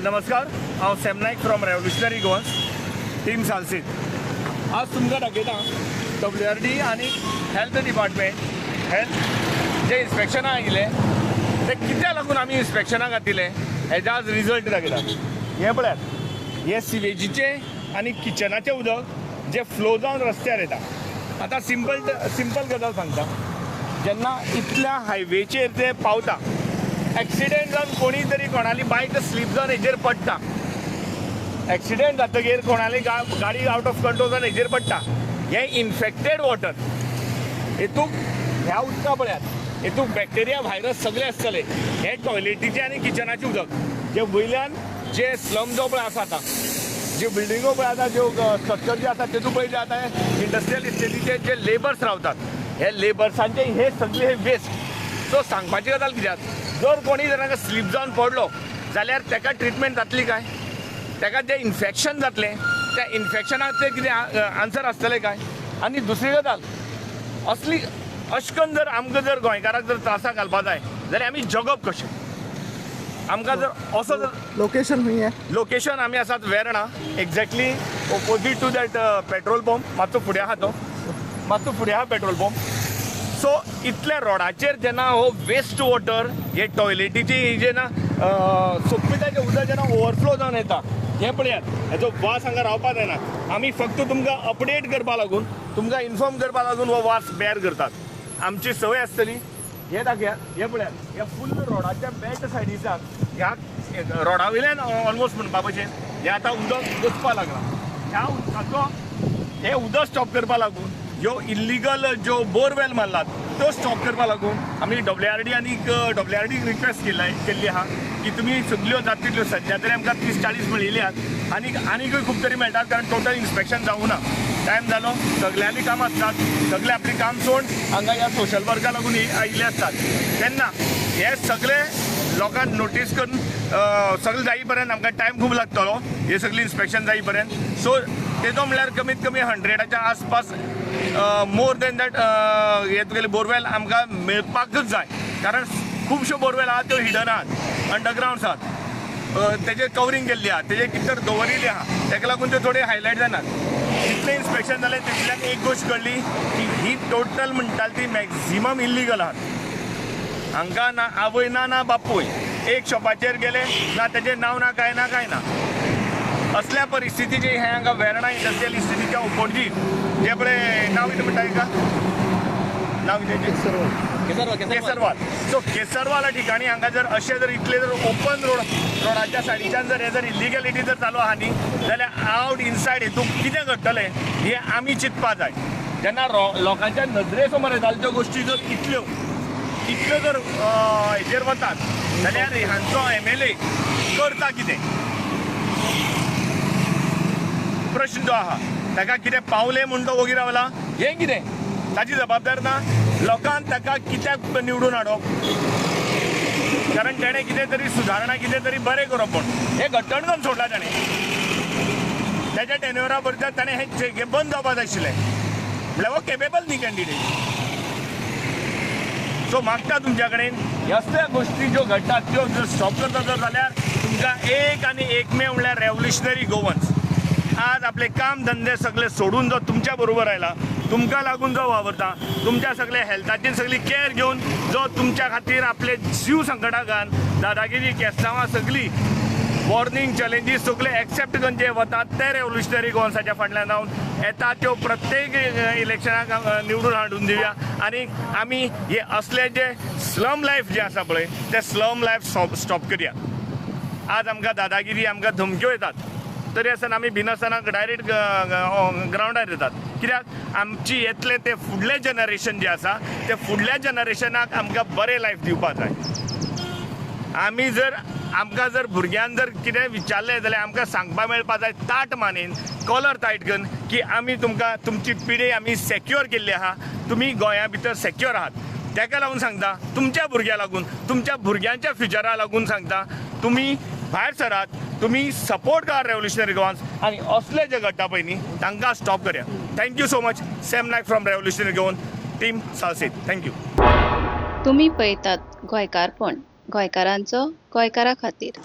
नमस्कार, हांव Sam Naik from Revolutionary Goans team Salcete. आज तुमकां दाखयता WRD आनी हेल्थ डिपार्टमेंट हेल्थ जे इन्स्पेक्शनां आयिल्ले ते कित्याक लागून आमी इन्स्पेक्शनां घातिल्ले हेजा आज रिजल्ट दाखयता. हें पळयात, हें सिवेजीचें आनी किचनाचें उदक जें फ्लो जावन रस्त्यार येता. आतां सिंपल सिंपल गजाल सांगता, जेन्ना इतल्या हायवेचेर ते पावता, एक्सिडेंट जावन कोणी तरी कोणाली बायक स्लीप जावन हेजेर पडटा, एक्सिडेंट जातकीर कोणाली गाडी आवट ऑफ कंट्रोल जावन हेजेर पडटा. हें इन्फेक्टेड वॉटर, हेतूक ह्या उदका पळयात, हेतूक बॅक्टेरिया व्हायरस सगळे आसतले. हे टॉयलेटीचें आनी किचनाचें उदक जे वयल्यान जे स्लम जो पळय आसा, आतां ज्यो बिल्डिंगो पळय आतां, ज्यो स्ट्रक्चर जे आसा तेतून पळय जे आतां इंडस्ट्रियल इस्टेटीचे जे लेबर्स रावतात, हे लेबर्सांचे हे सगळे हे वेस्ट. सो सांगपाची गजाल कित्याक, जर कोणी जर हांगा स्लीप जावन पडलो जाल्यार ताका ट्रिटमेंट जातली काय? ताका जें इन्फेक्शन जातलें त्या इन्फेक्शनाक ते कितें आन्सर आसतलें काय? आनी दुसरी गजाल, असली अशकन जर आमकां जर गोंयकाराक जर त्रासाक घालपा जाय जाल्यार आमी जगप कशें? आमकां जर असो जर लोकेशन खंय हें? लोकेशन आमी आसात Verna, exactly opposite to that petrol pump. मातसो फुडें आहा तो, मातसो फुडें आहा पेट्रोल पंप. सो इतल्या रोडाचेर जेन्ना हो वेस्ट वॉटर हे टॉयलेटीची जेन्ना सोपिताचें उदक जेन्ना ओवरफ्लो जावन येता, हें पळयात, हेजो वास हांगा रावपाक जायना. आमी फक्त तुमकां अपडेट करपा लागून, तुमकां इन्फॉर्म करपा लागून हो वास बेर करतात. आमची संवय आसतली. हें दाखयात, हें पळयात, हे फुल्ल रोडाच्या बॅक सायडीच्यान ह्या रोडा वयल्यान ऑलमोस्ट म्हणपा भशेन हें आतां उदक वचपा लागलां. ह्या उदकाचो हें उदक स्टॉप करपा लागून ह्यो इल्लिगल ज्यो बोरवेल मारलात त्यो स्टॉप करपा लागून आमी WRD आनी WRD request केल्ली आहा की तुमी सगल्यो जाता तितल्यो, सद्या तरी आमकां 30-40 मेळिल्ली आहात, आनी आनीकूय खूब तरी मेळटात, कारण टोटल इन्स्पेक्शन जावूं ना. टायम जालो, सगल्यांनी काम आसतात, सगळे आपली काम सोड हांगा ह्या सोशल वर्का लागून आयिल्ले आसतात. तेन्ना हे सगळे लोकांक नोटीस करून सगळें जाई पर्यंत आमकां टायम खूब लागतलो, हे सगळी इन्स्पेक्शन जाई पर्यंत. सो तेजो म्हणल्यार कमीत कमी 100च्या आसपास, मोर देन that हे तुगेले बोरवेल आमकां मेळपाकच जाय, कारण खुबश्यो बोरवेल आहात त्यो हिडन आहात, अंडरग्रावंड आहात, तेजेर कवरींग केल्ली आहा, तेजेर कितें तर दवरिल्ली आहा, तेका लागून त्यो थोडे हायलायट जायनात. जितलें इन्स्पेक्शन जालें तितल्यान एक गोश्ट कळ्ळी की ही टोटल म्हणटाली ती मॅक्झिमम इल्लिगल आहात. हांकां ना आवय ना ना बापूय, एक शॉपाचेर गेले ना तेजें नांव ना कांय ना कांय ना. असल्या परिस्थितीचे हें हांगा वेर्णा इंडस्ट्रियल इस्टेटीच्या ओपोजीट जे पळय नांव कितें म्हणटा हेका, नांव कितें? केसरवाल. सो केसरवाला ठिकाणी हांगा जर अशें जर इतले जर ओपन रोड रोडाच्या सायडीच्यान जर हे जर इल्लिगॅलिटी जर चालू आहा न्ही जाल्यार आवट इनसायड हितून कितें घडटलें हें आमी चिंतपा जाय. जेन्ना लोकांच्या नदरे समोर येताल्यो त्यो गोश्टी जर इतल्यो इतल्यो जर हेजेर वतात जाल्यार हांचो MLA करता कितें? प्रश्न जो आहा ताका कितें पावलें म्हूण तो वोगी रावला, हें कितें ताची जबाबदार ना? लोकांक ताका कित्याक निवडून हाडप? कारण तेणें कितें तरी सुदारणा कितें तरी बरें करप म्हूण हें घट्टण करून सोडलां ताणें. तेज्या टेन्युअरा बरोबर ताणें हें बंद जावपाक जाय आशिल्लें, म्हणल्यार हो केपेबल न्ही कॅन्डिडेट. सो मागता तुमच्या कडेन असल्या गोश्टी ज्यो घडटात त्यो जर स्टॉप करता जर जाल्यार तुमकां एक आनी एकमेव म्हणल्यार रेवोल्युशनरी गोवन्स आज आपले काम धंदे सगळे सोडून जो तुमच्या बरोबर आयला, तुमकां लागून जो वावरता, तुमच्या सगळे हेल्थाची सगळी केअर घेवन जो तुमच्या खातीर आपले जीव संकटाक घालून दादागिरी केस्तांवां सगळी वॉर्निंग चॅलेंजीस सगळे एक्सेप्ट करून जे वतात ते रेवोल्युशनरी गोवन्साच्या फाटल्यान रावन येता त्यो प्रत्येक इलेक्शनाक निवडून हाडून दिवया. आनी आमी हे असले जे स्लम लायफ जे आसा पळय ते स्लम लायफ स्टॉप करया. आज आमकां दादागिरी, आमकां धमक्यो येतात, तरी आसतना आमी भिनासतना डायरेक्ट ग्रावंडार येतात, कित्याक आमची येतले ते फुडलें जनरेशन जें आसा ते फुडल्या जनरेशनाक आमकां बरें लायफ दिवपाक जाय. आमी जर आमकां जर भुरग्यान जर कितें विचारलें जाल्यार आमकां सांगपाक मेळपा जाय ताट मानेन, कॉलर टायट करून की आमी तुमकां तुमची पिढी आमी सेक्युअर केल्ली आहा, तुमी गोंया भितर सेक्युअर आहात. तेका लागून सांगता, तुमच्या भुरग्या लागून, तुमच्या भुरग्यांच्या फ्युचरा लागून सांगता, तुमी भायर सरात, तुमी सपोर्ट करा रेवोल्युशनरी गोवन्स आनी असले जे घडटा पळय न्ही तांकां स्टॉप करया. Thank you so much. Sam Naik from Revolutionary Goan team Salcete. Thank you. तुमी पळयतात गोंयकारपण, गोंयकारांचो गोंयकारा खातीर.